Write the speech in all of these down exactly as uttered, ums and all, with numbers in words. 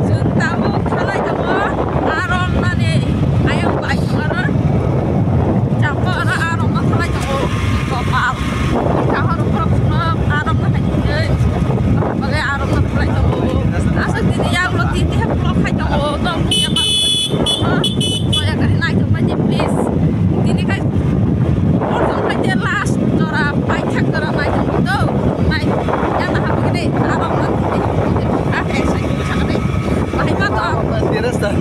Chwng tabuk thalai tongo, arom nani ayang bai tongo aro. Chapor aro arom no thalai tongo. Kopal. Kahor ukhorok swnam arom no hai tongwi. Bale arom no thalai tongo. Aswk tini yagulo tini hai vlog khai tongo. Tong tini yagulo tini. Soya kari nai tongmani please. Tini khai. Ortong khai je last jora, paithak jora nai tongmani do. Nai, yang dah habis ni, abang nanti. Ah, eh, saya ini sangat ni. Bahai ma to. Terus dah.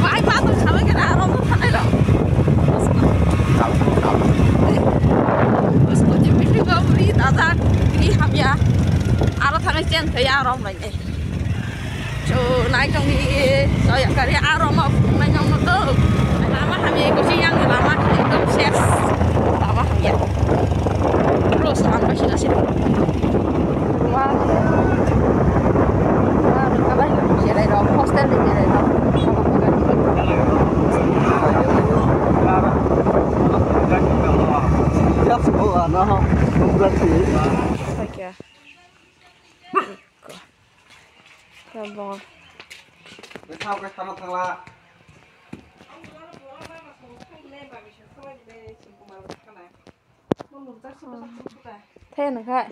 Bahai ma to, sama kena arong tu sana lo. Usko je pipi ko beri tata, ini ham ya. Aro thang chen ya arong lai. Chu nai tong di, soya kari aro ma phung nai nong no to. Lama hamya ko si yang lama ekdom ses. Lama hamya. Terus lama sila sila. Wah. Wah, kalau itu sila itu hostel di sila itu. Siap semua, nah, berarti. Apa ya? Tabok. Bwsao khe sama thangla. Thai nang khai.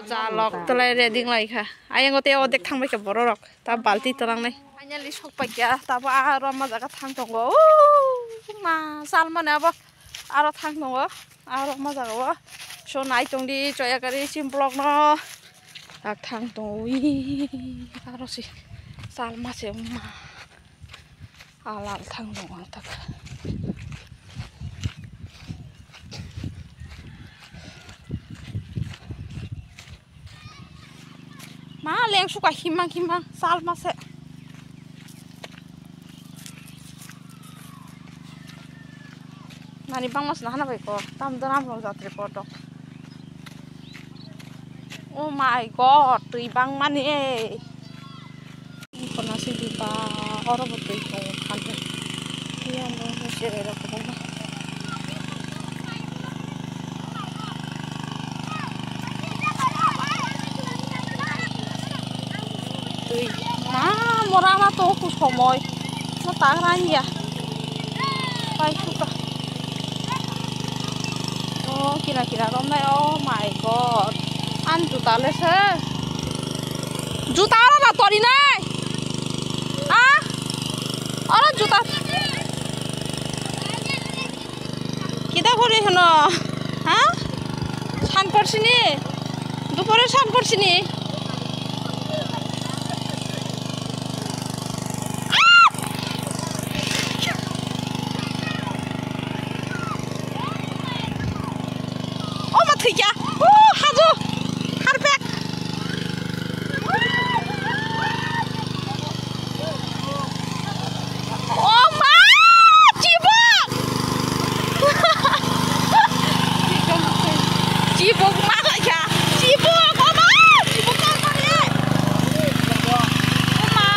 Jalok tolai ready lai kha. Ayang o tei odek thang bai kha borok rok. Ta balti tolang nai. Finally sok pai kha. Tabo aro ma jaga thang tongo. Uuh, ma sal mane abo aro thang tongo. Aro ma jaga o. So nai tong di choya gari sim block no. Tak thang tong ui, aro si salma se wngma. Alal thang tong ang tak. Ma leng suka himang himang salma se. Nani bangma sina hana bai ko. Tam dona mo jatri ko dok. Oh my God, twi bangmani. Kono sidi ba oro bo twi tongo khan. Twi amo se ero ko. Twi ma mora ma to ku somoi. Mo ta ran ya. Pai suka. Oh, kira kira romnai. Oh my God. An juta le se. Juta oro na tori nai. Ah? Oro juta. Kita kori hino. Ha? San korsini. Dupore san korsini. Oh, ma thwikya. Oh, hajo. Harpek. Oh, ma. Chibok. Chibok ma kha. Chibok, oh, ma. Chibok ka kare. Oh, ma.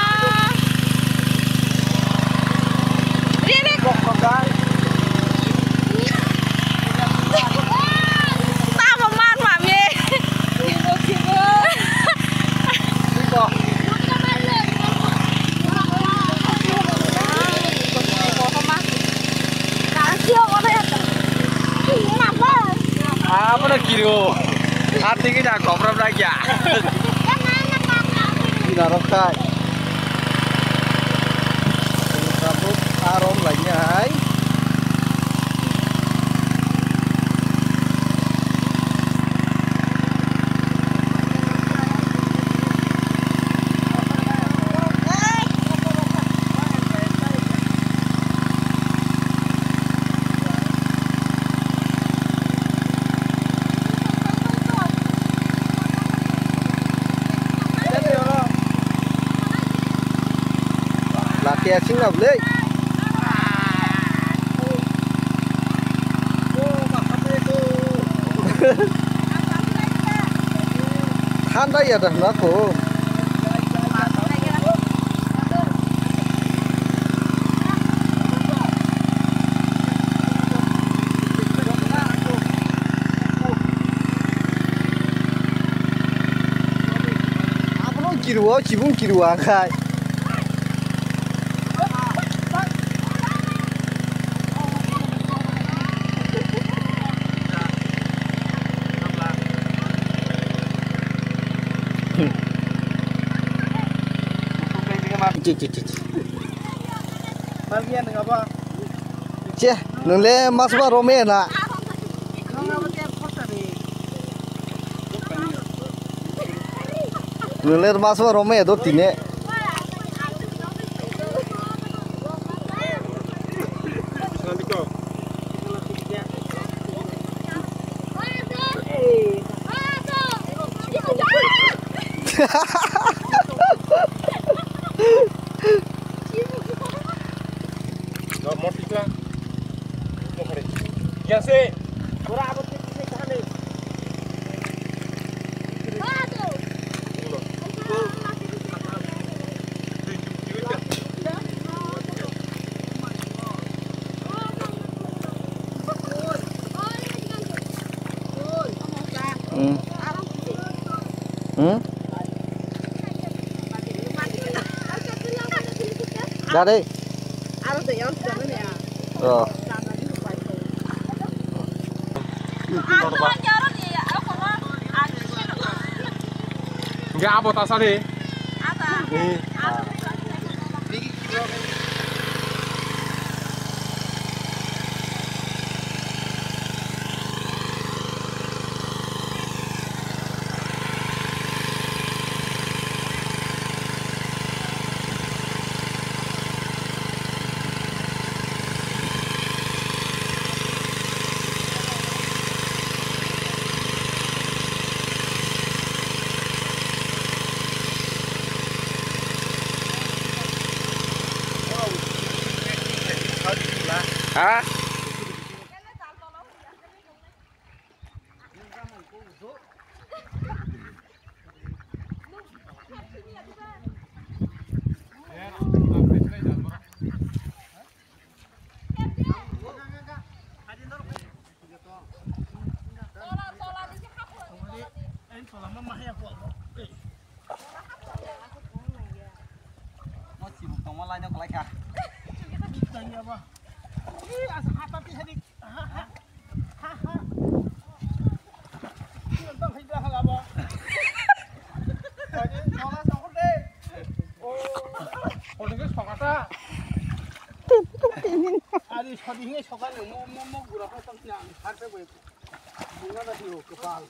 Re, re. Tamo man mami. Abono kiro. Atigi da kopra bra kya. Narok kai. Tabuk arom lainai. Laki asing na bwlwi. Thandai ya dah nako. kiruo, chibung kiruo, akhai. Chi, chi, chi, chi. Che, nungle masba rome na. Nungle masba rome do tine. Hmm. Hmm? Dari. Oh. Hingke abo tasari. Ha? Ari sadi hingai sokal mo mo mo gura pa tam sina ang har pe bai. Bunga na diyo kapal.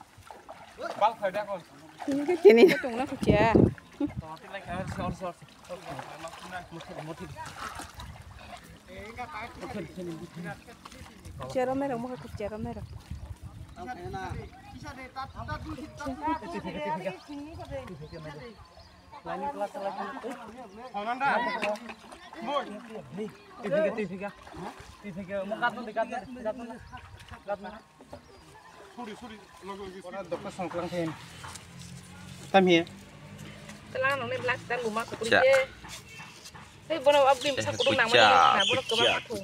Bal khai da kon. Tini tongna khukia. Tongti lai khai sor sor. Chero mero mo khukia chero mero. Kisa de tat tat. Tam hiya. Telang nang ni black star guma kukuri ke. Hei bono abdi masa kudung nang mani na bono kebang aku.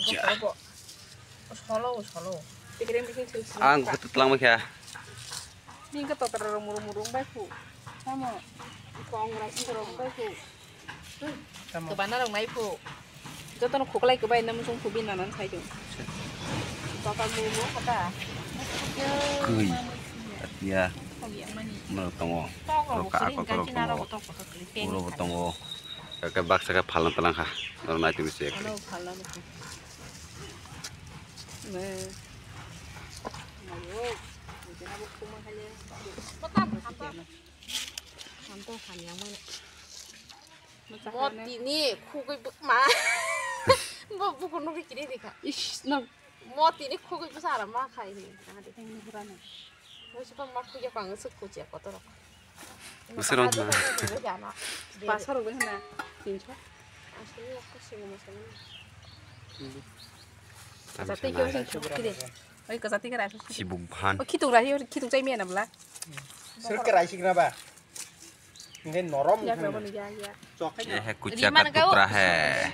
Solo solo. Pikirin pikirin sih. Ang kutu telang mekha. Ni ke totor rong murung murung bai ku. Samo. Kong rai sih rong bai ku. Kebana rok nai phu. Joto no khuklai kebai na musung phu bin nanan sai do. Papa mu mu kata. Kui. Atia. Mano tongo. Roka ako korok tongo. Uro bo tongo. Kaka baksa ka phalna talang kha. Noro nai tumi se. Ano phalna. Ne. Mayo. Kata kata. Ang tong hamya mano. Mo tini khugui ma. Bo buku nugui kiri dikha. Ish, no. Mo tini khugui bwsa ara ma khai ni. Ang ni hura no. Mo si pa ma khugui pa ngi suk kuchia kotorok. Bwswrok na. Pasar rok na. Tinso. Asli aku sih mau sama. Jati kau sih kiri. Oi, kajati kara. Sibuk phan. O khitung rahi, o khitung chai miya na bla. Sir kara sih kena ba. Nge norom. Ya, ya, ya. Chok. Ye hai kucha ka tukra hai.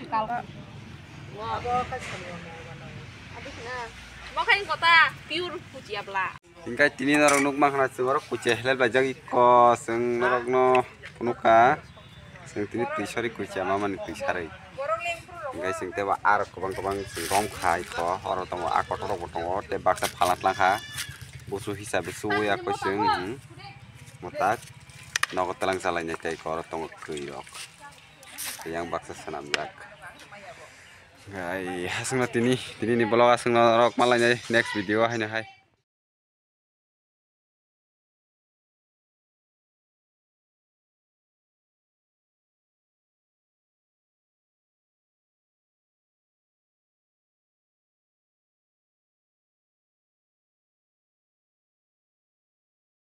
Mo khai kota pure kuchia bla. Hingke tini norok nukmankha chwng oro kuchia helai baijak ikko chwng norokno phunukha. Chwng tini twi sori kuchia mamani twi sarwi. Hingke chwng teibo arok kwbang kwbang chwng romkha ikko. Oro tongo a kotorrokbo tongo tei baksa phalna tlangkha. Busu hisabe suwi akoi chwng, hmm, mwtak nogo twlang chalainai tei ikko oro tongo kwrwirok. Yang baksa swnamjak. Ai, aswkno tini, tini ni vlog aswkno rok malainai next video haino hai.